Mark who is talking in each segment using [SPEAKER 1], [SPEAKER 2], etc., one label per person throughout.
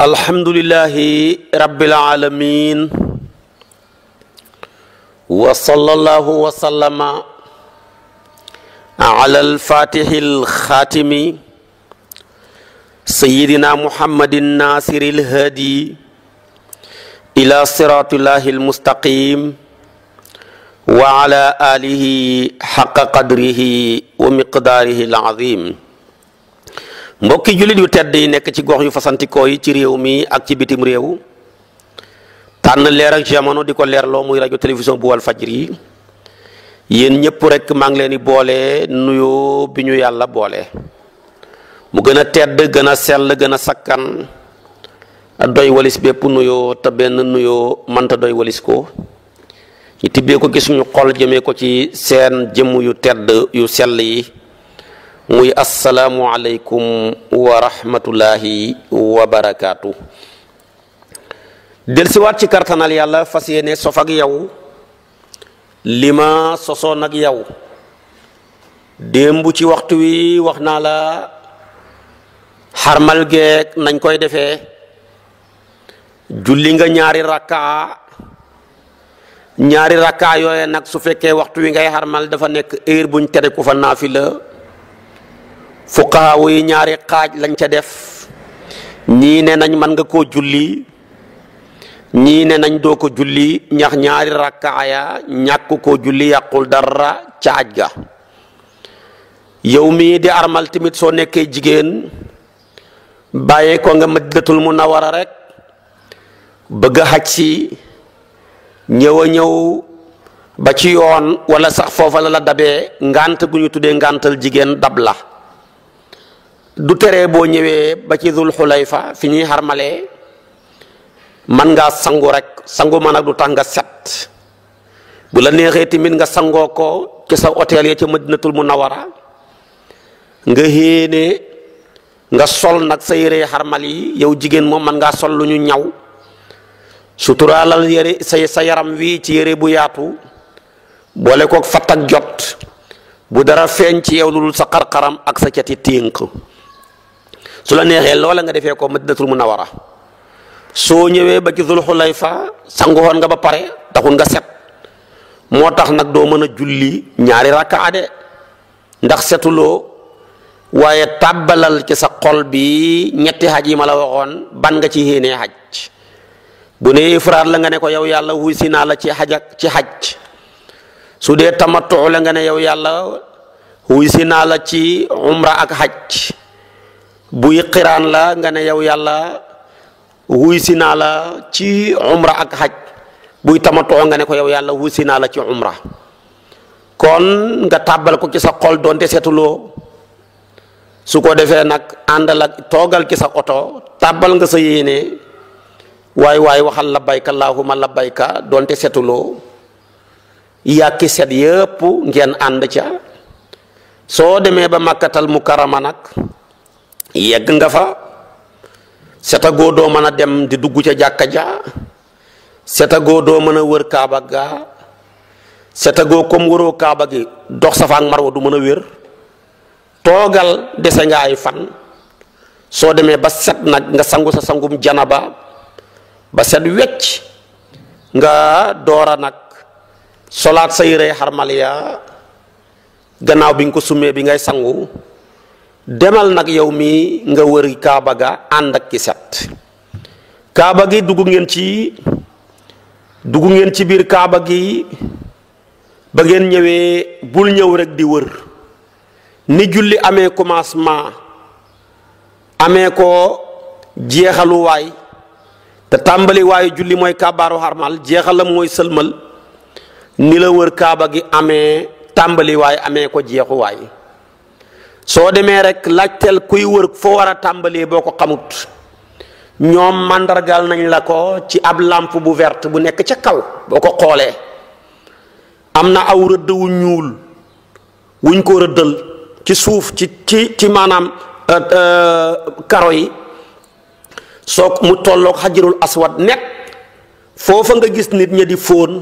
[SPEAKER 1] alhamdulillahi rabbil alamin wa sallallahu wa sallama ala al-fatihil khatimi sayyidina muhammadin nasiril hadi ila siratillahil mustaqim wa ala alihi haqqa qadrihi wa miqdarihil azim. mbokki jullit yu tedd yi nekk ci gox yu fasantikoo yi ci réew mi ak ci bitim réew tànn leer ak jamono di ko leerloo muy rajo télévision bu Walfadjri yéen ñëpp rek maa ngi leen di boole nuyoo bi ñu yàlla boole mu gën a tedd gën a sell gën a sakkan doy walis bépp nuyoo te benn nuyoo mënta doy walis ko ñu tibbee ko gis ñu xol jëmee ko ci seen jëmm yu tedd yu sell yi muy asalaamu aleykum wa rahmatullahi wa barakaatu. dellusiwaat ci kartanal yàlla fas yéene sof ak yow li ma sosoon ak yow démb ci waxtu wi wax naa la xarmal geek nañ koy defee julli nga ñaari rakkaa yooye nag su fekkee waxtu wi ngay xarmal dafa nekk heure buñ tere ku fa naafila fuqahaa yi ñaari xaaj lañ ca def ñii ne nañ mën nga koo julli ñii ne nañ doo ko julli ñaari rakkaaya ñàkk koo julli yàqul dara ca aj ga. yow mii di armal tamit soo nekkee jigéen bàyyee ko nga Madinatul Munawwara rek bëgg a xaj si ñëw ba ci yoon wala sax foofa la dabee ngant gu ñu tuddee ngantal jigéen dab la du tere boo ñëwee ba ci Dul Xulayfa fi ñuy xarmalee man ngaa sangu rek sangu man ak du tax nga set bu la neexee tamit nga sangoo ko ci sa hôtel ya ca Madinatul Munawwara nga héene nga sol nag sa yére xarmal yi yow jigéen moom man ngaa sol lu ñu ñaw suturaalal yére sa yaram wi ci yére bu yaatu boole kook fatt ak jot bu dara feeñ ci yow lu dul sa xar-xaram ak sa cati ténk su la neexee loola nga defee ko Madinatul Munawwara soo ñëwee ba ci Dul Xulayfa sangu woon nga ba pare taxul nga set moo tax nag doo mën a julli ñaari rakkaa de ndax setuloo waaye tàbbalal ci sa xol bi ñetti xaj yi ma la waxoon ban nga ci yéenee xaj bu ne ifraat la nga ne ko yow yàlla wuy si naa la ci xaj ak ci xaj su dee tamattu la nga ne yow yàlla wuy si naa la ci umra ak xaj buy xiraan la nga ne yow yàlla wuy si naa la ci umra ak xaj buy tamattu nga ne ko yow yàlla wuy si naa la ci umra kon nga tàbbal ko ci sa xol doonte setuloo su ko defee nag àndal ak toogal ci sa oto tàbbal nga sa yéene waay waxal labbayka allahumma labbayka doonte setuloo yàkki set yëpp ngeen ànd ca soo demee ba Makkatal Mukarrama nag yegg nga fa setagoo doo mën a dem di dugg ca jàkka ja setagoo doo mën a wër kaaba ga setagoo comme wëroo kaaba gi dox Safa ak Marwa du mën a wér toogal dese nga ay fan soo demee ba set nag nga sangu sa sangum janaba ba set wecc nga doora nag solaat sa yére xarmal ya gannaaw bi nga ko summee bi ngay sangu demal nag yow mi nga wëri kaaba ga ànd ak ki set kaaba gi dugg ngeen ci biir kaaba gi ba ngeen ñëwee bul ñëw rek di wër ni julli amee commencement amee ko jeexaluwaay te tàmbali waayu julli mooy kabaaru xarmal jeexalam mooy sëlmal ni la wër kaaba gi amee tàmbali waay amee ko jeexuwaay soo demee rek laajteel kuy wër foo war a tàmbalee boo ko xamut ñoom màndargal nañ la ko ci ab lampe bu verte bu nekk ca kaw boo ko xoolee am na aw rëdd wu ñuul wuñ ko rëddal ci suuf ci maanaam karo yi soo mu tolloog xajarul aswad nekk foofa nga gis nit ñi di fóon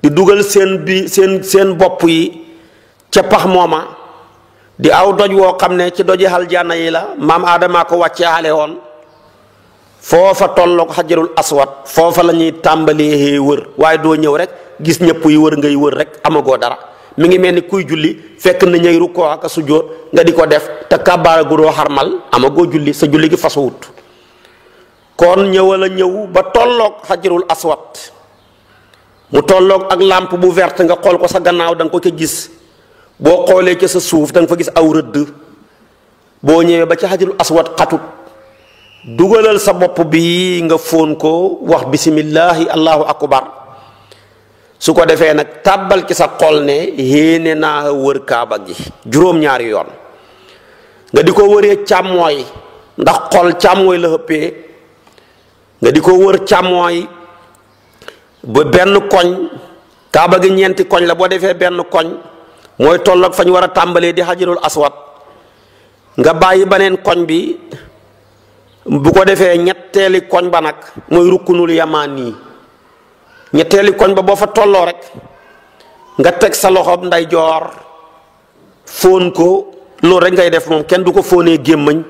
[SPEAKER 1] di dugal seen bopp yi ca pax mooma di aw doj woo xam ne ci doji aljanna yi la maam aadama ko wàcce xale woon foofa tolloog xajarul aswad foofa la ñuy tàmbalee wër waaye doo ñëw rek gis ñëpp yi wër ngay wër rek amagoo dara mi ngi mel ni kuy julli fekk na ñëy rukkoo ak sujjóot nga di ko def te kàbbaara gu doo xarmal amagoo julli sa julli gi fasuwut kon ñëwal a ñëw ba tolloog xajarul aswad mu tolloog ak lampe bu verte nga xool ko sa gannaaw da nga ko ca gis boo xoolee ca sa suuf da nga fa gis aw rëdd boo ñëwee ba ca xajarul aswad xatut dugalal sa bopp bi nga fóon ko wax bisimillahi allahu akbar su ko defee nag tàbbal ci sa xol ne yéene naa wër kaaba gi juróom-ñaari yoon nga di ko wëree càmmooy ndax xol càmmooy la ëppee nga di ko wër càmmooy ba benn koñ kaaba gi ñeenti koñ la boo defee benn koñ mooy tolloog fa ñu war a tàmbalee di xajarul aswad nga bàyyi beneen koñ bi bu ko defee ñetteeli koñ ba nag mooy rukkunul yamaani ñetteeli koñ ba boo fa tolloo rek nga teg sa loxob ndeyjoor fóon ko loolu rek ngay def moom kenn du ko fóonee gémmañ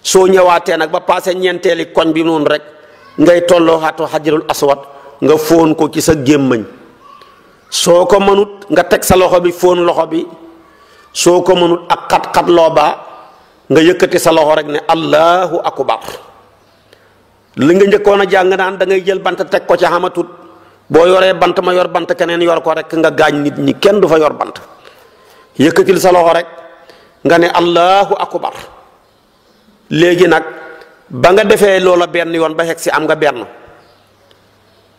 [SPEAKER 1] soo ñëwaatee nag ba passé ñeenteeli koñ bi noonu rek ngay tolloo xaatu xajarul aswad nga fóon ko ci sa gémmañ soo ko mënut nga teg sa loxo bi fóon loxo bi soo ko mënut ak xat-xat looba nga yëkkati sa loxo rek ne allahu akbar li nga njëkkoon a jàng naan da ngay jël bant teg ko ci xamatut boo yoree bant ma yor bant keneen yor ko rek nga gaañ nit ñi kenn du fa yor bant yëkkatil sa loxo rek nga ne allahu akbar léegi nag ba nga defee loola benn yoon ba xeg si am nga benn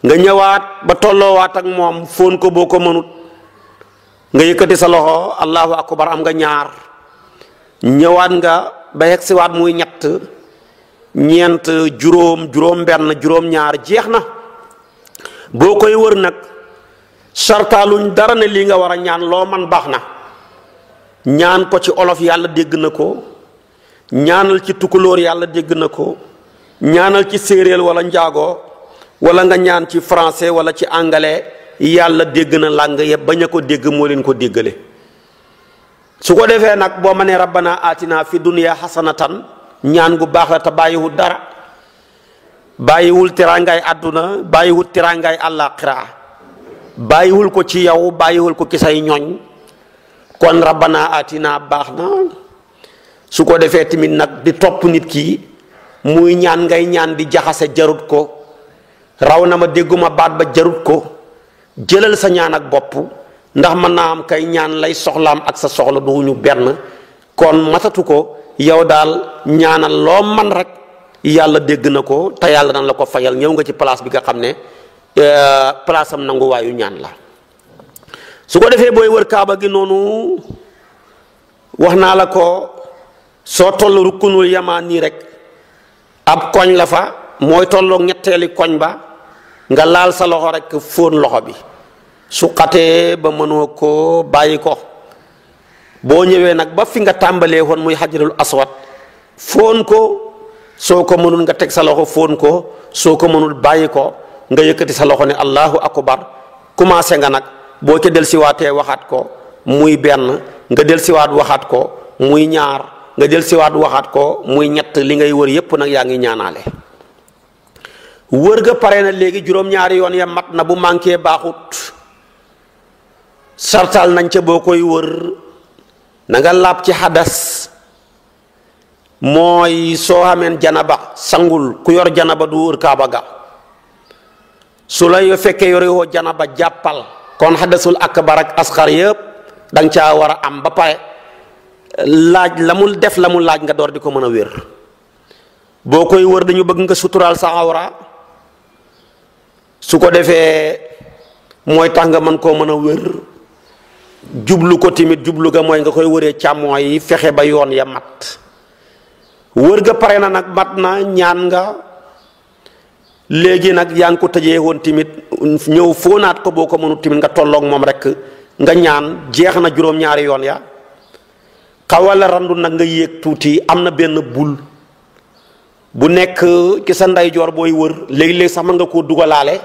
[SPEAKER 1] nga ñëwaat ba tolloowaat ak moom fóon ko boo ko mënut nga yëkkati sa loxo allahu akbar am nga ñaar ñëwaat nga ba xeg si waat muy ñett ñeent juróom juróom benn juróom ñaar jeex na boo koy wër nag sartaaluñ dara ne lii nga war a ñaan loo man baax na ñaan ko ci olof yàlla dégg na ko ñaanal ci tukulóor yàlla dégg na ko ñaanal ci séeréer wala njaago wala nga ñaan ci français wala ci anglais yàlla dégg na làng yëpp bañ a ko dégg moo leen ko déggale su ko defee nag boo ma nee rabbana atina fi dunya hasanatan ñaan gu baax la te bàyyiwul dara bàyyiwul teraangaay àdduna bàyyiwul teraangaay àllaaxira bàyyiwul ko ci yow bàyyiwul ko ci say ñoñ kon rabbana atina baax na su ko defee tamit nag di topp nit ki muy ñaan ngay ñaan di jaxase jarut ko raw na ma dégguma baat ba jarut ko jëlal sa ñaan ak bopp ndax mën naa am kay ñaan lay soxlaam ak sa soxla duñu benn kon matatu ko yow daal ñaanal loo man rek yàlla dégg na ko te yàlla nan la ko fayal ñëw nga ci place bi nga xam ne place am nanguwaayu ñaan la su ko defee booy wër kaaba gi noonu wax naa la ko soo toll rukkunul yamaan nii rek ab koñ la fa mooy tolloog ñetteeli koñ ba nga laal sa loxo rek fóon loxo bi su xatee ba mënoo ko bàyyi ko boo ñëwee nag ba fi nga tàmbalee woon muy xajarul aswad fóon ko soo ko mënul nga teg sa loxo fóon ko soo ko mënul bàyyi ko nga yëkkati sa loxo ne allahu akbar commencé nga nag boo ca del siwaatee waxaat ko muy benn nga del siwaat waxaat ko muy ñaar nga del siwaat waxaat ko muy ñett li ngay wër yépp nag yaa ngi ñaanaale wër ga pare na léegi juróom-ñaari yoon ya mat na bu manqué baaxut sartal nañ ca boo koy wër na nga laab ci xadas mooy soo xameen janaba sangul ku yor janaba du wër kaaba ga su la yo fekkee yore woo janaba jàppal kon xadasul akbar ak asxar yëpp danga caa war a am ba pare laaj la mu def la mu laaj nga door di ko mën a wér boo koy wër dañu bëgg nga suturaal sa awra su ko defee mooy tax nga mën koo mën a wér jublu ko timit jublu ga mooy nga koy wëree càmmooy yi fexe ba yoon ya mat wër ga pare na nag mat na ñaan nga léegi nag yaa ngi ko tëjee woon timit ñëw fóonaat ko boo ko mënut timit nga tolloog moom rek nga ñaan jeex na juróom-ñaari yoon ya xawala randu nag nga yéeg tuuti am na benn bul bu nekk ci sa ndeyjoor booy wër léegi-léegi sax mën nga koo dugalaale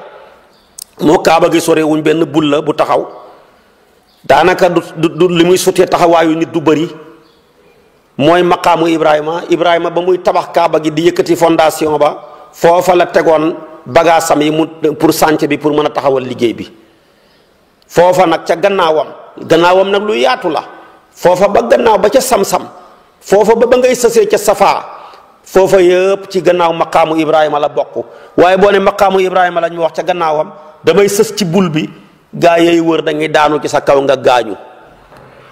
[SPEAKER 1] moo kaaba gi sorewuñ benn bul la bu taxaw daanaka du li muy sutee taxawaayu nit du bëri mooy maqaamu Ibrahima ba muy tabax kaaba gi di yëkkati fondation ba foofa la tegoon bagaasam yi mu pour sànc bi pour mën a taxawal liggéey bi. foofa nag ca gannaawam nag lu yaatu la foofa ba gannaaw ba ca sam-sam foofa ba ngay sësee ca safaa foofa yëpp ci gannaaw maqaamu Ibrahima la bokk. waaye boo ne maqaamu Ibrahima lañ mu wax ca gannaawam damay sës ci bul bi gaa yey wër da ngay daanu ci sa kaw nga gaañu.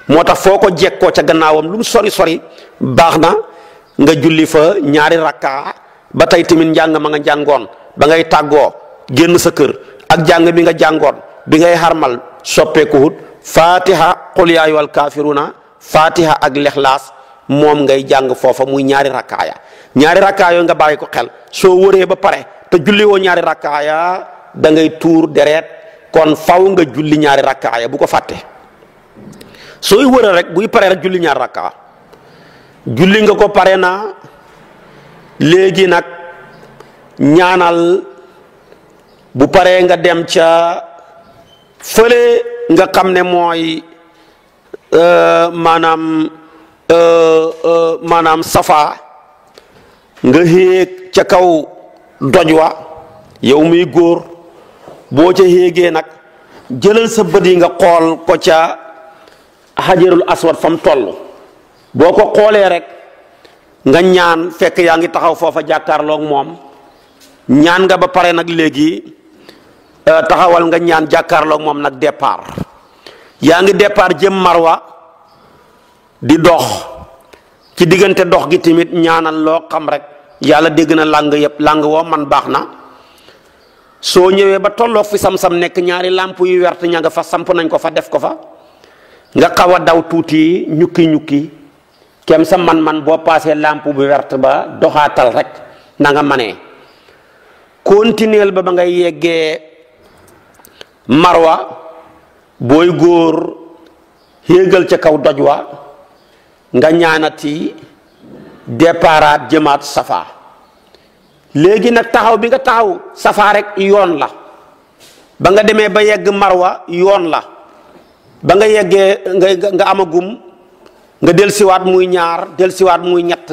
[SPEAKER 1] moo tax foo ko jekkoo ca gannaawam lu mu sori sori baax na nga julli fa ñaari rakkaa ba tey tamit njàng ma nga jàngoon ba ngay tàggoo génn sa kër ak jàng bi nga jàngoon bi ngay xarmal soppeekuwut fatiha qul yaa ayyuhal kaafiruuna fatiha ak lexlaas moom ngay jàng foofa muy ñaari rakkaaya ñaari rakkaaya nga bàyyi ko xel soo wëree ba pare te julli woo ñaari rakkaaya da ngay tuur deret kon faw nga julli ñaari rakkaaya bu ko fàtte. sooy wëral rek buy pare rek julli ñaar rakka julli nga ko pare na léegi nag ñaanal bu paree nga dem ca fële nga xam ne mooy maanaam safa nga xéeg ca kaw doj wa yow muy góor boo ca xéegee nag jëlal sa bët yi nga xool ko ca xajarul aswad fa mu toll boo ko xoolee rek nga ñaan fekk yaa ngi taxaw foofa jàkkaarloog moom ñaan nga ba pare nag léegi taxawal nga ñaan jàkkaarloog moom nag départ yaa ngi départ jëm marwa di dox ci diggante dox gi tamit ñaanal loo xam rek yàlla dégg na làng yëpp làng woo man baax na soo ñëwee ba tolloog fi sam-sam nekk ñaari làmp yu wert ña nga fa samp nañ ko fa def ko fa nga xaw a daw tuuti ñukki kem sa man boo paasee lampe bu wert ba doxaatal rek na nga manee continuel ba ngay yeggee marwa booy góor yéegal ca kaw doj wa nga ñaanati déparaat jëmaat safa léegi nag taxaw bi nga taxaw safa rek yoon la ba nga demee ba yegg marwa yoon la ba nga yeggee nga amagum nga dellusiwaat muy ñaar dellusiwaat muy ñett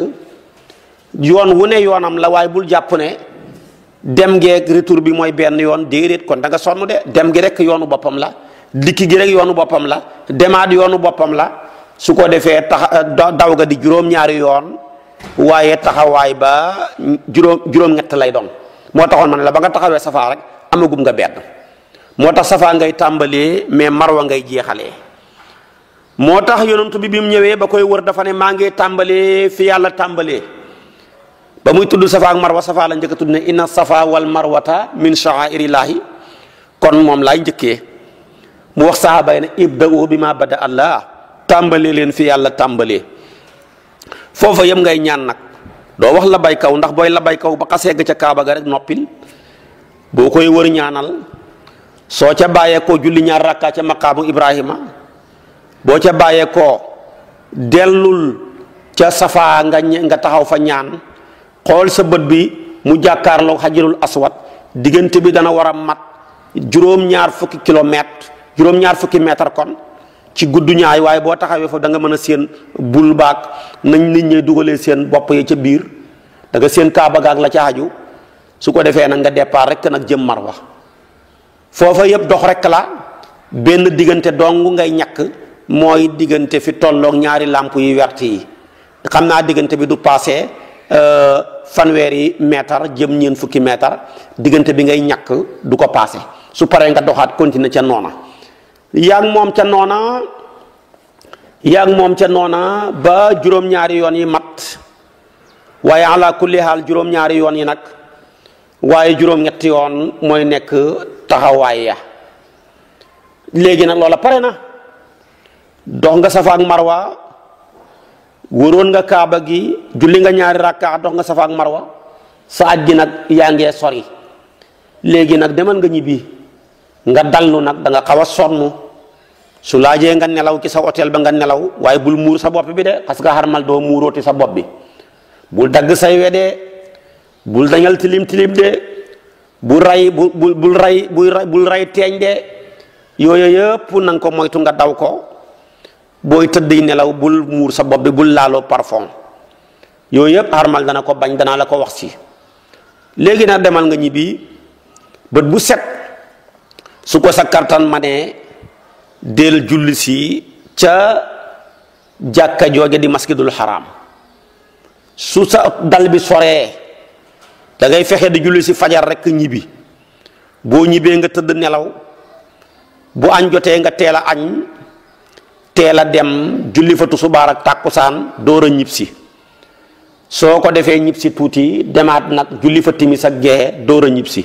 [SPEAKER 1] yoon wu ne yoonam la waaye bul jàpp ne dem geeg retour bi mooy benn yoon déedéet kon da nga sonn de dem gi rek yoonu boppam la dikki gi rek yoonu boppam la demaat yoonu boppam la su ko defee daw ga di juróom-ñaari yoon waaye taxawaay ba juróom-ñett lay doon moo taxoon ma ne la ba nga taxawee safaa rek amagum nga benn. moo tax safaa ngay tàmbalee mais marwa ngay jeexalee moo tax yonent bi mu ñëwee ba koy wër dafa ne maa ngi tàmbalee fi yàlla tàmbalee ba muy tudd safa ak marwa safa la njëkk a tudd ne inna safa wal marwata min sha'airillaahi kon moom laay njëkkee mu wax sahaaba yi ne ibda'u bi ma bada allah tàmbalee leen fi yàlla tàmbalee foofa yëpp ngay ñaan nag doo wax la bay kaw ndax booy la bay kaw ba xasee ga ca kaaba ga rek noppil boo koy wër ñaanal soo ca bàyyeekoo julli ñaar rakka ca maqaamu Ibrahima boo ca bàyyeekoo dellul ca safa nga taxaw fa ñaan xool sa bët bi mu jàkkaarloo xajarul aswad diggante bi dana war a mat juróom-ñaar fukki kilomètre juróom-ñaar fukki mètre kon ci guddu ñaay waaye boo taxawee foofu da nga mën a seen bul baag nañ nit ñi dugalee seen bopp yi ca biir da nga seen kaaba gaag la ca aju su ko defee nag nga départ rek nag jëm marwa foofa yëpp dox rek la benn diggante dong ngay ñàkk mooy diggante fi tolloog ñaari làmp yu wert yi xam naa diggante bi du passé fanweeri mètre jëm ñeen fukki mètre diggante bi ngay ñàkk du ko passé su paree nga doxaat continuer ca noona yaa ngi moom ca noona ba juróom-ñaari yoon yi mat waaye ala kulli haal juróom-ñaari yoon yi nag waaye juróom-ñetti yoon mooy nekk taxawaay ya léegi nag loola pare na dox nga safa ak marwa wëroon nga kaaba gi julli nga ñaari rakka dox nga safa ak marwa sa aj gi nag yaa ngee sori léegi nag demal nga ñibbi nga dallu nag da nga xaw a sonn su laajee nga nelaw ci sa hôtel ba nga nelaw waaye bul muur sa bopp bi de parce que xarmal doo muurooti sa bopp bi bul dagg say wedee bul dañal tilim de bul ray teeñ de yooyu yëpp na nga ko moytu nga daw ko booy tëdd nelaw bul muur sa bopp bi bul laaloo parfum yooyu yëpp xarmal dana ko bañ, danaa la ko wax si. léegi nag demal nga ñibbi bët bu set su ko sa kartan ma ne del julli si ca jàkka jooje di masjidul haram. su sa dal bi soree da ngay fexe di julli si fajar rek ñibbi, boo ñibbee nga tëdd nelaw, bu añ jotee nga teel a añ, teel a dem julli fa tusubaar ak tàkkusaan door a ñib si. soo ko defee ñib si tuuti demaat nag julli fa timis ak gee door a ñib si.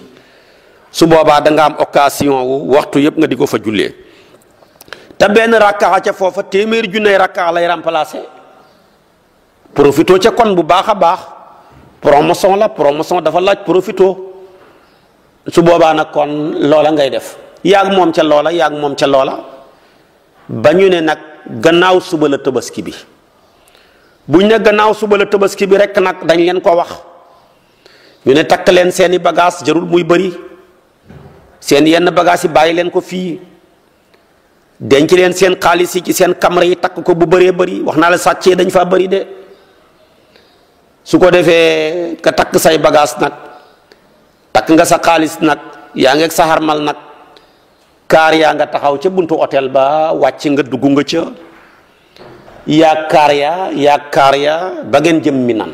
[SPEAKER 1] su boobaa da nga am occasion wu waxtu yëpp nga di ko fa jullee. te benn rakkaa ca foofa téeméeri junney rakkaa lay remplacer. profito ca kon bu baax a baax, promotion la, promotion dafa laaj profito. su boobaa nag kon loola ngay def yaag moom ca loola, yaag moom ca loola ba ñu ne nag gannaaw suba la tabaski bi. buñ ne gannaaw suba la tabaski bi rek nag dañ leen ko wax, ñu ne takk leen seeni bagage jarul muy bëri, seen yenn bagage yi bàyyi leen ko fii, denc leen seen xaalis yi ci seen kamra yi takk ko bu bëree bëri. wax naa la sàccee dañ faa bëri de. su ko defee ka takk say bagage nag, takk nga sa xaalis nag, yaa ngeeg sa xarmal nag, kaar yaa nga taxaw ca buntu hôtel ba, wàcc nga dugg nga ca yaa kaar ya ba ngeen jëm Minan.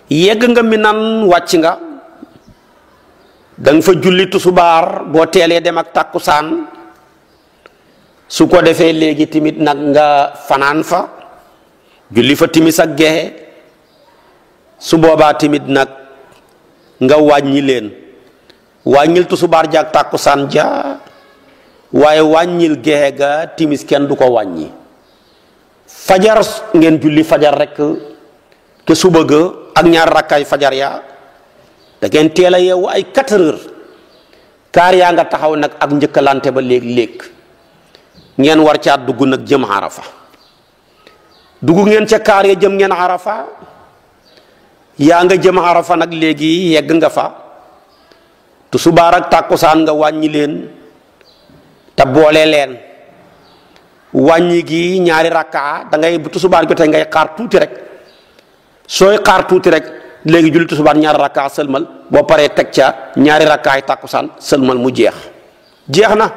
[SPEAKER 1] yegg nga Minan wàcc nga, da nga fa julli tusubaar boo teelee dem ak tàkkusaan. su ko defee léegi timit nag nga fanaan fa julli fa timis ak gexe. su boobaa timit nag nga wàññi leen, wàññil tusubaar ja ak tàkkusaan ja, waaye wàññil gexe ga timis kenn du ko wàññi. fajar ngeen julli fajar rek ke suba ga ak ñaar rakkaay fajar ya, da ngeen teel a yeewu ay 4 heures. kaar yaa nga taxaw nag ak njëkkalante ba léeg-léeg ngeen war caa dugg nag jëm Arafa. dugg ngeen ca kaar ya jëm ngeen Arafa, yaa nga jëm Arafa nag léegi yegg nga fa. tusubaar ak tàkkusaan nga wàññi leen te boole leen. wàññi gi ñaari rakkaa da ngay bu tusubaar jotee ngay xaar tuuti rek. sooy xaar tuuti rek léegi julli tusubaar ñaari rakkaa sëlmal, boo paree teg ca ñaari rakkaay tàkkusaan sëlmal mu jeex. jeex na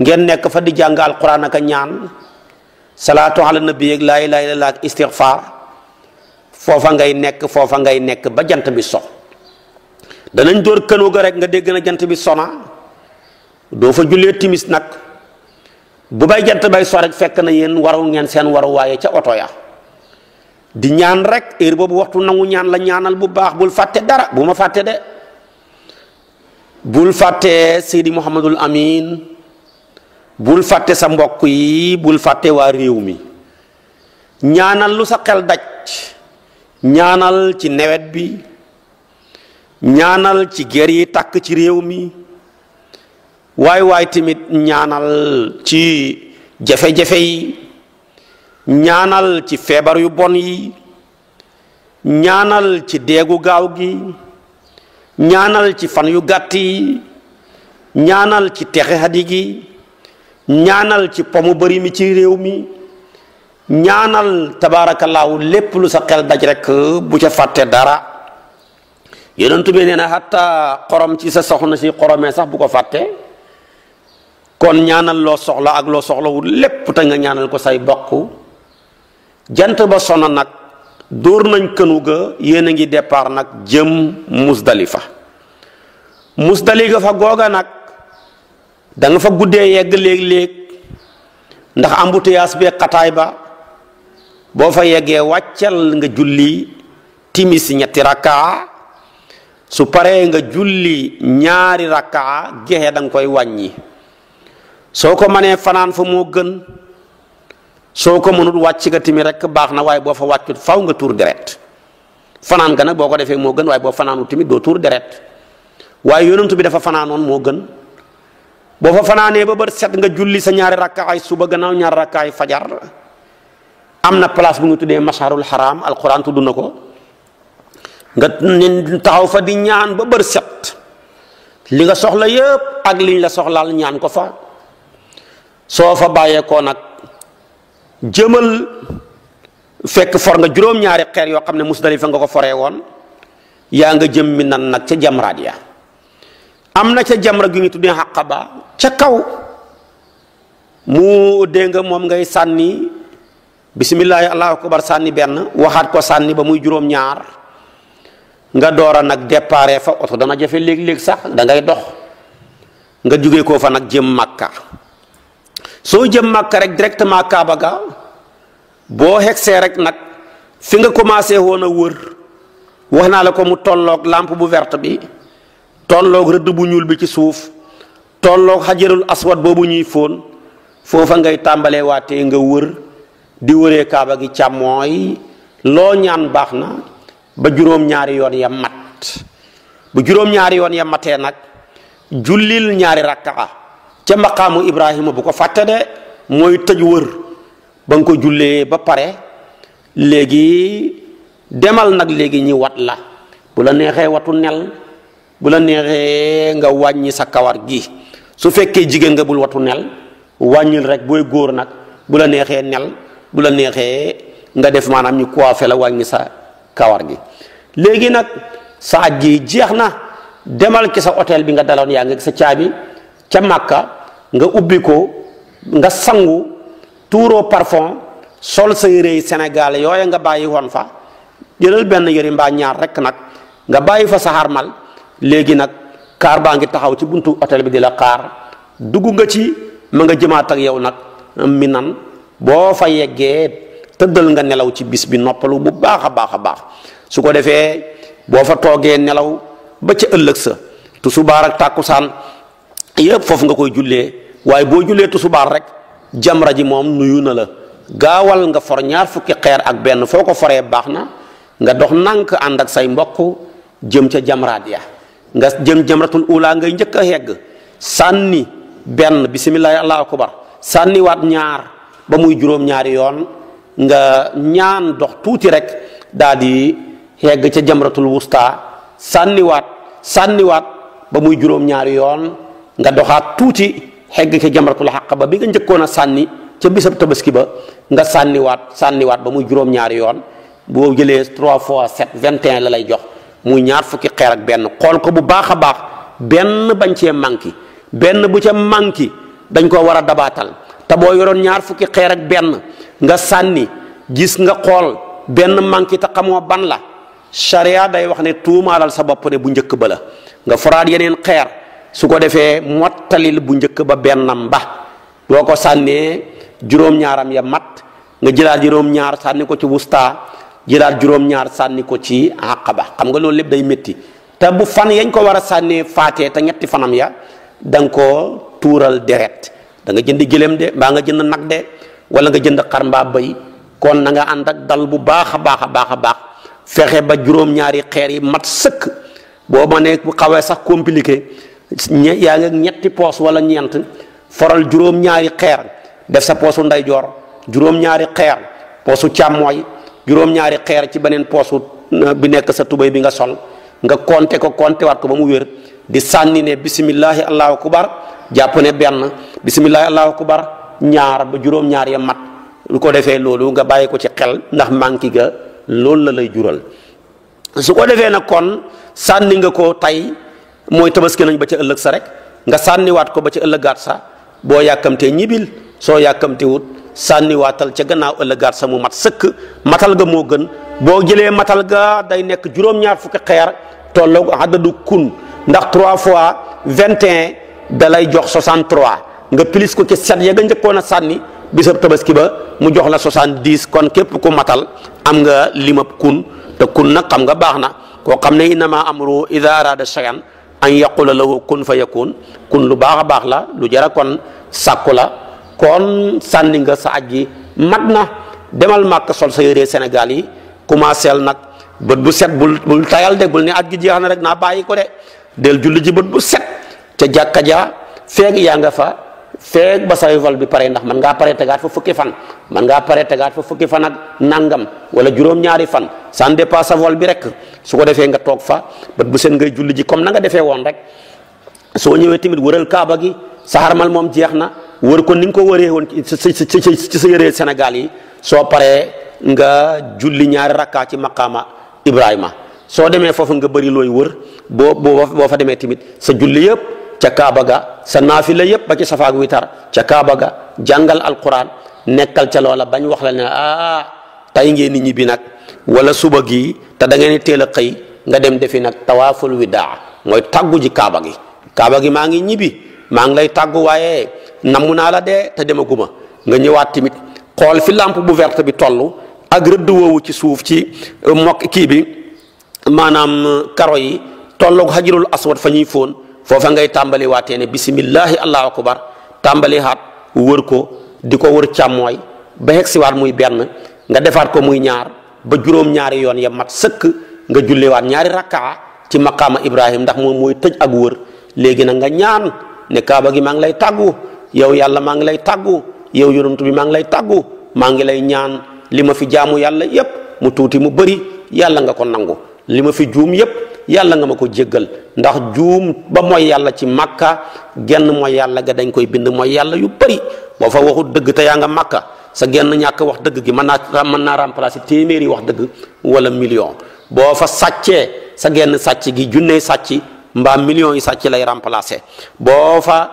[SPEAKER 1] ngeen nekk fa di jàng alquran ak ñaan, salaatu ala nabi ak laa ilaaha illallaah ak istighfar. foofa ngay nekk ba jant bi so. danañ door kënu ga rek nga dégg na jant bi sona, doo fa jullee timis nag. bu bay jant bay so rek fekk na yéen waru ngeen seen waru waaye ca oto ya di ñaan rek. heure boobu waxtu nangu ñaan la, ñaanal bu baax, bul fàtte dara. bu ma fàtte de, bul fàtte Seydi Mouhamadul Amin, bul fàtte sa mbokk yi, bul fàtte waa réew mi. ñaanal lu sa xel daj, ñaanal ci nawet bi, ñaanal ci guerre yi tàkk ci réew mi, waay tamit ñaanal ci jafe-jafe yi, ñaanal ci feebar yu bon yi, ñaanal ci deegu gaaw gi, ñaanal ci fan yu gàtt yi, ñaanal ci texe hadi gi, ñaanal ci pomu bari mi ci réew mi, ñaanal tabaarakallaahu lépp lu sa xel daj rek bu ca fàtte dara. Yonent bi nee na hatta xorom ci sa soxna si xoromee sax bu ko fàtte. kon ñaanal loo soxla ak loo soxlawul lépp te nga ñaanal ko say bokk. jant ba sona nag dóor nañ kënu ga, yéen a ngi départ nag jëm Musdalifa. Musdalifa googa nag da nga fa guddee yegg léeg-léeg ndax embouteillage bee xataay ba. boo fa yeggee wàccal nga julli timis 2 rakkaa, su paree nga julli 2 rakkaa gexe da nga koy wàññi. soo ko mënee fanaan fa moo gën, soo ko mënut wàcc nga timi rek baax na, waaye boo fa wàccut faw nga tuur deret. fanaan ga nag boo ko defee moo gën, waaye boo fanaanul tamit doo tuur deret. waaye yonent bi dafa fanaanoon moo gën. boo fa fanaanee ba bët set nga julli sa 2 rakkaay suba gannaaw 2 rakkaay fajar. am na place bu ñu tuddee masharul haram, alquran tudd na ko. nga taxaw fa di ñaan ba bët set li nga soxla yëpp ak liñ la soxlaal ñaan ko fa. soo fa bàyyeekoo nag jëmal fekk for nga juróom-ñaari xeer yoo xam ne Musdalifa nga ko foree woon yaa nga jëm mi nan nag ca jamraat ya am na ca jamra gi ñu tuddee Aqaba ca kaw mu dégg nga moom ngay sànni bisimillahi allahu akbar sànni benn waxaat ko sànni ba muy juróom-ñaar nga door a nag déparé fa oto dana jafe léeg-léeg sax da ngay dox nga jóge koo fa nag jëm Makka soo jëm Makka rek directement Kaaba ga boo xegsee rek nag fi nga commencé woon a wër wax naa la ko mu tolloog lampe bu verte bi tolloog rëdd bu ñuul bi ci suuf tolloog xajarul aswad boobu ñuy fóon foofa ngay tàmbalee waatee nga wër di wëree Kaaba gi càmmooy loo ñaan baax na ba juróom-ñaari yoon ya mat bu juróom-ñaari yoon ya matee nag jullil ñaari rakkaa ca maqaamu Ibrahima bu ko fàtte de mooy tëj wër ba nga ko jullee ba pare léegi demal nag léegi ñi wat la bu la neexee watu nel bu la neexee nga wàññi sa kawar gi su fekkee jigéen nga bul watu nel wàññil rek booy góor nag bu la neexee nel bu la neexee nga def maanaam ñu coiffé la wàññi sa kawar gi léegi nag sa aj gi jeex na demal ci sa hôtel bi nga daloon yaa ngi sa caabi ca Makka nga ubbi ko nga sangu tuuroo parfum sol sa yére yi Sénégal yooya nga bàyyi woon fa jëlal benn yëri mbaa ñaar rek nag nga bàyyi fa sa xarmal léegi nag kaar baa ngi taxaw ci buntu hôtel bi di la xaar dugg nga ci ma nga jëmaat ak yow nag mi nan boo fa yeggee tëddal nga nelaw ci bis bi noppalu bu baax a baax a baax su ko defee boo fa toogee nelaw ba ca ëllëg sa tusubaar ak tàkkusaan yëpp foofu nga koy jullee waaye boo jullee tusubaar rek jamra ji moom nuyu na la gaawal nga for ñaar fukki xeer ak benn foo ko foree baax na nga dox nànk ànd ak say mbokk jëm ca jamraat ya nga jëm jamratul ula ngay njëkk a yegg sànni benn bisimillahi allahu akbar sànniwaat ñaar ba muy juróom-ñaari yoon nga ñaan dox tuuti rek daa di yegg ca jamratul wusta sànniwaat ba muy juróom-ñaari yoon nga doxaat tuuti xegg ca jamratul aqaba bi nga njëkkoon a sànni ca bisab tabaski ba nga sànniwaat ba muy juróom-ñaari yoon boo jëlee 3 fois 7 21 la lay jox muy ñaar fukki xeer ak benn xool ko bu baax a baax benn bañ cee manqué benn bu ca manqué dañ ko war a dabaatal te boo yoroon ñaar fukki xeer ak benn nga sànni gis nga xool benn manqué te xamoo ban la charia day wax ne tuumaalal sa bopp ne bu njëkk ba la nga foraat yeneen xeer su ko defee mottalil bu njëkk ba bennam ba boo ko sànnee juróom-ñaaram ya mat nga jëlaat juróom-ñaar sànni ko ci wusta jëlaat juróom-ñaar sànni ko ci aqaba xam nga loolu lépp day métti te bu fan yañ ko war a sànnee faatee te ñetti fanam ya da nga koo tuural deret da nga jënd gëléem de mbaa nga jënd nag de wala nga jënd xar mbaa bëy kon na nga ànd ak dal bu baax a baax a baax a baax fexe ba juróom-ñaari xeer yi mat sëkk boo ma ne bu xawee sax compliqué yaa ngi ñetti poos wala ñeent foral juróom-ñaari xeer def sa poosu ndeyjoor juróom-ñaari xeer poosu càmmooy juróom-ñaari xeer ci beneen poosu bi nekk sa tubéy bi nga sol nga konte waat ko ba mu wér di sànni ne bisimillahi allahu akbar jàpp ne benn bisimillahi allahu akbar ñaar ba juróom-ñaar ya mat lu ko defee loolu nga bàyyi ko ci xel ndax manki ga loolu la lay jural su ko defee nag kon sànni nga ko tey mooy tabaski nañ ba ca ëllëg sa rek nga sànniwaat ko ba ca ëllëgaat sa boo yàkkamtee ñibil soo yàkkamtewut sànniwaatal ca gannaaw ëllëgaat sa mu mat sëkk matal ga moo gën boo jëlee matal ga day nekk juróom-ñaar fukki xeer tolloog adadu kun ndax 3 fois 21 da lay jox 63 nga pilis ko ci 7 ya nga njëkkoon a sànni bisab tabaski ba mu jox la 70 kon képp ku matal am nga limab kun te kun nag xam nga baax na koo xam ne innama amru ida arada shay'an an yaqula lahu kun fa yakun kun lu baax a baax la lu jara kon sàkku la kon sànni nga sa aj gi mat na demal màkk sol sa yére Sénégal yi commencé nag bët bu set bul tayal de bul ne aj gi jeex na rek naa bàyyi ko de del julli ji bët bu set ca jàkka ja feeg yaa nga fa feeg ba say vol bi pare ndax man ngaa pare tegaat fa fukki fan ak nangam wala juróom-ñaari fan sans dépasse vol bi rek su ko defee nga toog fa bët bu set ngay julli ji comme na nga defee woon rek soo ñëwee tamit wëral kaaba gi sa xarmal moom jeex na wër ko ni nga ko wëree woon ci sa yëree Sénégal yi soo paree nga julli ñaari rakkaa ci maqaama Ibrahima soo demee foofu nga bëri looy wër boo fa demee tamit sa julli yëpp ca Kaaba ga sa naafila yëpp ba ci safaak witar ca Kaaba ga jàngal alquran nekkal ca loola bañ wax la ne tey ngeen nit ñi bi nag wala suba gi te da ngeen di teel a xëy nga dem defi nag tawaaful widaa mooy tàggu ji Kaaba gi maa ngi ñibbi maa ngi lay tàggu waaye namm naa la dee te demaguma nga ñëwaat tamit xool fi lampe bu verte bi toll ak rëdd woowu ci suuf ci mokk kii bi maanaam karo yi tolloog xajirul aswad fa ñuy fóon foofa ngay tàmbali waatee ne bisimillahi allahu akbar tàmbali haat wër ko di ko wër càmmooy ba xeg siwaat muy benn nga defaat ko muy ñaar ba juróom-ñaari yoon ya mat sëkk nga julliwaat ñaari rakkaa ci maqaama Ibrahim ndax moom mooy tëj ak wër léegi nag nga ñaan ne Kaaba gi maa ngi lay tàggu yow yàlla maa ngi lay tàggu yow yonent bi maa ngi lay tàggu maa ngi lay ñaan li ma fi jaamu yàlla yépp mu tuuti mu bëri yàlla nga ko nangu li ma fi juum yépp yàlla nga ma ko jéggal ndax juum ba mooy yàlla ci Makka genn mooy yàlla ga dañ koy bind mooy yàlla yu bëri boo fa waxut dëgg te yaa nga Makka sa genn ñàkk wax dëgg gi mën naa remplacer téeméeri wax dëgg wala million boo fa sàccee sa genn sàcc gi junney sàcc mbaa millions yi sàcc lay remplacer boo fa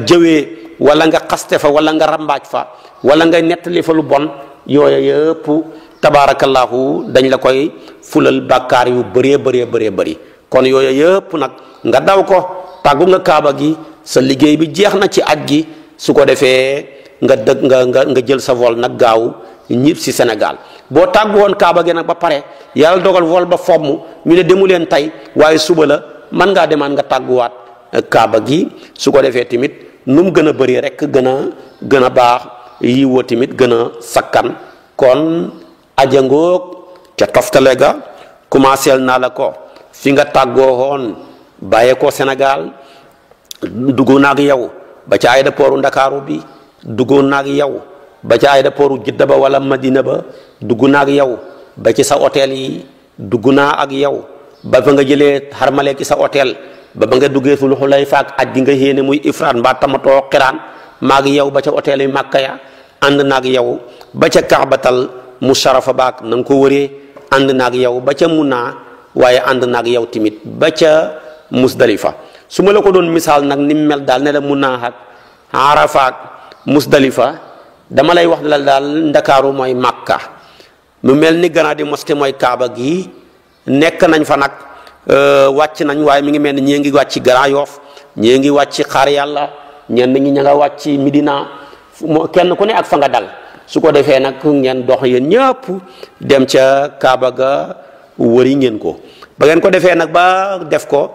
[SPEAKER 1] jëwee wala nga xaste fa wala nga rambaaj fa wala nga nettali fa lu bon yooya yëpp tabaarakallaahu dañ la koy fulal bàkkaar yu bëree bëri kon yooya yëpp nag nga daw ko tàggu nga Kaaba gi sa liggéey bi jeex na ci aj gi su ko defee nga jël sa vol nag gaaw ñib si Sénégal boo tàggu woon Kaaba gi nag ba pare yàlla dogal vol ba fomm ñu ne demu leen tey waaye suba la mën ngaa demaan nga tàgguwaat Kaaba gi su ko defee tamit nu mu gën a bëri rek gën a baax yi woo tamit gën a sakkan kon ajangoog ca toftale ga commencé naa la ko fi nga tàggoo woon bàyyee ko Sénégal duggoon naa ak yow ba ca aéroportu Ndakaaru bi duggoon naa ak yow ba ca aéroportu Jidda ba wala Madina ba dugg naa ak yow ba ci sa hôtel yi dugg naa ak yow ba fa nga jëlee xarmale ci sa hôtel ba nga duggee Sul Xulayfa ak aj gi nga yéene muy ifraat mbaa tamatoo xiraan maa ak yow ba ca hôtel yi Makka ya ànd naa ak yow ba ca Kaabatal Musharrafa baak na nga ko wëree ànd naa ak yow ba ca Munaa waaye ànd naa ak yow tamit ba ca Musdalifa su ma la ko doon misaal nag ni mu mel daal ne la Munaa ak Arafa ak Musdalifa dama lay wax la daal Ndakaaru mooy Makka mu mel ni Grande Mosquée mooy Kaaba gi nekk nañ fa nag wàcc nañ waaye mi ngi mel ni ñii ngi wàcc Grand Yoff ñii ngi wàcc Xaar Yàlla ñenn ñi ña nga wàcc Medina kenn ku ne ak fa nga dal su ko defee nag ngeen dox yéen ñëpp dem ca Kaaba ga wëri ngeen ko ba ngeen ko defee nag ba def ko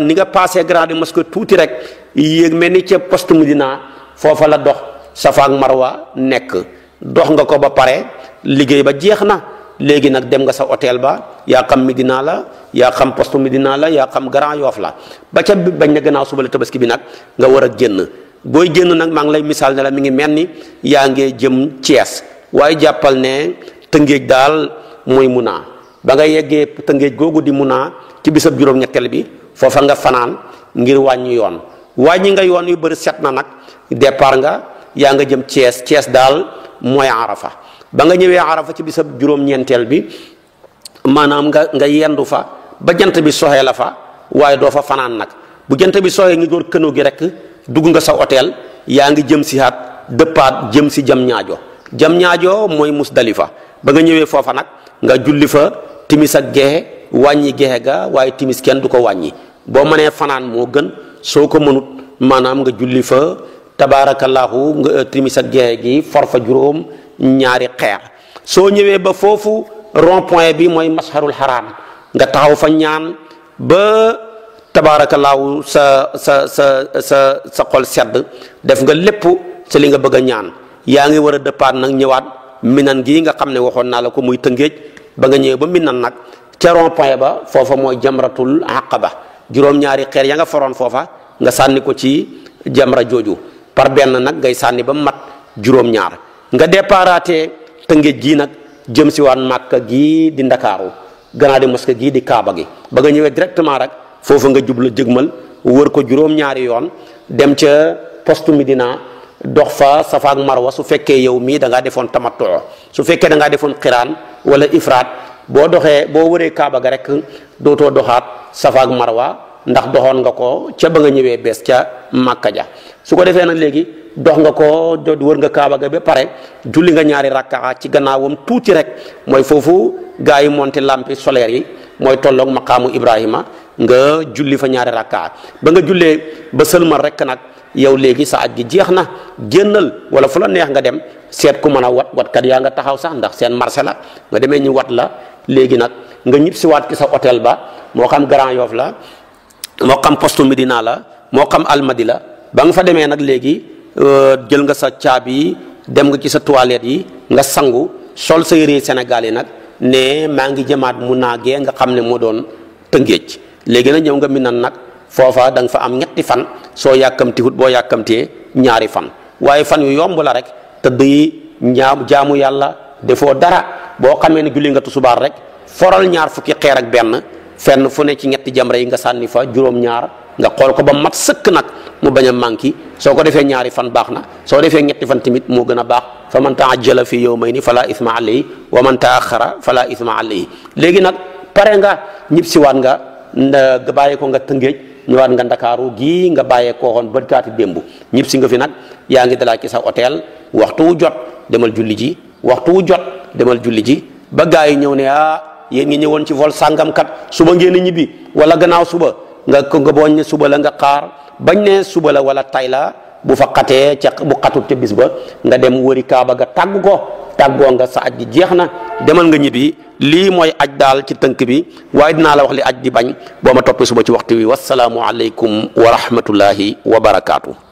[SPEAKER 1] ni nga passé Grande Mosquée tuuti rek yéeg mel ni ca poste Medina foofa la dox Safa ak Marwa nekk dox nga ko ba pare liggéey ba jeex na léegi nag dem nga sa hôtel ba yaa xam Medina la yaa xam poste Medina la yaa xam Grand Yoff la ba ca bañ na gannaaw suba la tabaski bi nag nga war a génn booy génn nag maa ngi lay misaal ne la mi ngi mel ni yaa ngee jëm Thiès waaye jàppal ne Tëngéej daal mooy Munaa ba nga yeggee Tëngéej googu di Munaa ci bisab juróom-ñetteel bi foofa nga fanaan ngir wàññi yoon wàññi nga yoon yu bëri set na nag départ nga yaa nga jëm Thiès daal mooy Arafa ba nga ñëwee Arafa ci bisab juróom-ñeenteel bi maanaam nga yendu fa ba jant bi soxee la fa waaye doo fa fanaan nag bu jant bi soxee ngi door kënu gi rek dugg nga sa hôtel yaa ngi jëm si haat dëppaat jëm si jam ñaajo mooy Musdalifa ba nga ñëwee foofa nag nga julli fa timis ak gexe wàññi gexe ga waaye timis kenn du ko wàññi boo mënee fanaan moo gën soo ko mënut maanaam nga julli fa tabaarakallaahu nga timis ak gexe gi for fa juróom ñaari xeer soo ñëwee ba foofu rond point bi mooy masharul haram nga taxaw fa ñaan ba tabaarakallaahu sa xol sedd def nga lépp sa li nga bëgg a ñaan yaa ngi war a dëppaat nag ñëwaat minan gii nga xam ne waxoon naa la ko muy Tëngéej ba nga ñëwee ba minan nag ca rond point ba foofa mooy jamratul aqaba juróom-ñaari xeer ya nga foroon foofa nga sànni ko ci jamra jooju par benn nag ngay sànni ba mat juróom-ñaar nga départaatee Tëngéej gii nag jëm si waan Màkka gii di Ndakaaru Grande Mosquée gii di Kaaba gi ba nga ñëwee directement rek foofu nga jublu jëgmal wër ko juróom-ñaari yoon dem ca poste Medina dox fa Safa ak Marwa su fekkee yow mii da ngaa defoon tamattu su fekkee da ngaa defoon xiraan wala ifraat boo doxee boo wëree Kaaba ga rek dootoo doxaat Safa ak Marwa ndax doxoon nga ko ca ba nga ñëwee bees ca Makka ja su ko defee nag léegi dox nga ko wër nga Kaaba ga ba pare julli nga ñaari rakkaa ci gannaawam tuuti rek mooy foofu gaa yi monté lampi solaire yi mooy tolloog maqaamu Ibrahima nga julli fa ñaari rakkaa ba nga jullee ba sëlmal rek nag yow léegi sa aj gi jeex na génnal wala fu la neex nga dem seet ku mën a watkat yaa nga taxaw sax ndax seen marché la nga demee ñu wat la léegi nag nga ñib si waat ki sa hôtel ba moo xam Grand Yoff la moo xam poste Médina la moo xam Almadi la ba nga fa demee nag léegi jël nga sa caabi dem nga ci sa toilette yi nga sangu sol sa yére Sénégal yi nag ne maa ngi jëmaat mu naagee nga xam ne moo doon Tëngéej léegi nag ñëw nga Minan nag foofa da nga fa am ñetti fan soo yàkkamtiwut boo yàkkamtee ñaari fan waaye fan yu yomb la rek tëdd yi jaamu yàlla defoo dara boo xamee ne julli nga tusubaar rek foral ñaar fukki xeer ak benn fenn fu ne ci ñetti jamra yi nga sànni fa juróom-ñaar nga xool ko ba mat sëkk nag mu bañ a manqué soo ko defee ñaari fan baax na soo defee ñetti fan tamit moo gën a baax fa man taajjala fi yawmayni fala isma alayhi wa man taaxara fala isma alayhi léegi nag pare nga ñib siwaat nga bàyyi ko nga Tëngéej ñëwaat nga Ndakaaru gii nga bàyyee koo xoon bëdkaati démb ñib si nga fi nag yaa ngi dalaa ci sa hôtel waxtu wu jot demal julli ji waxtu wu jot demal julli ji ba gaa yi ñëw ne yéen ngi ñëwoon ci vol sàngam kat suba ngeen a ñibbi wala gannaaw suba nga booñ ne suba la nga xaar bañ ne suba la wala tay la bu fa xatee ca bu xatut ca bis ba nga dem wëri Kaaba ga tàgg ko tàggoo nga sa aj gi jeex na demal nga ñibbi lii mooy aj daal ci tënk bi waaye dinaa la wax li aj di bañ boo ma toppee suba ci waxtu wi wasalaamu aleykum wa rahmatullahi wa barakaatu.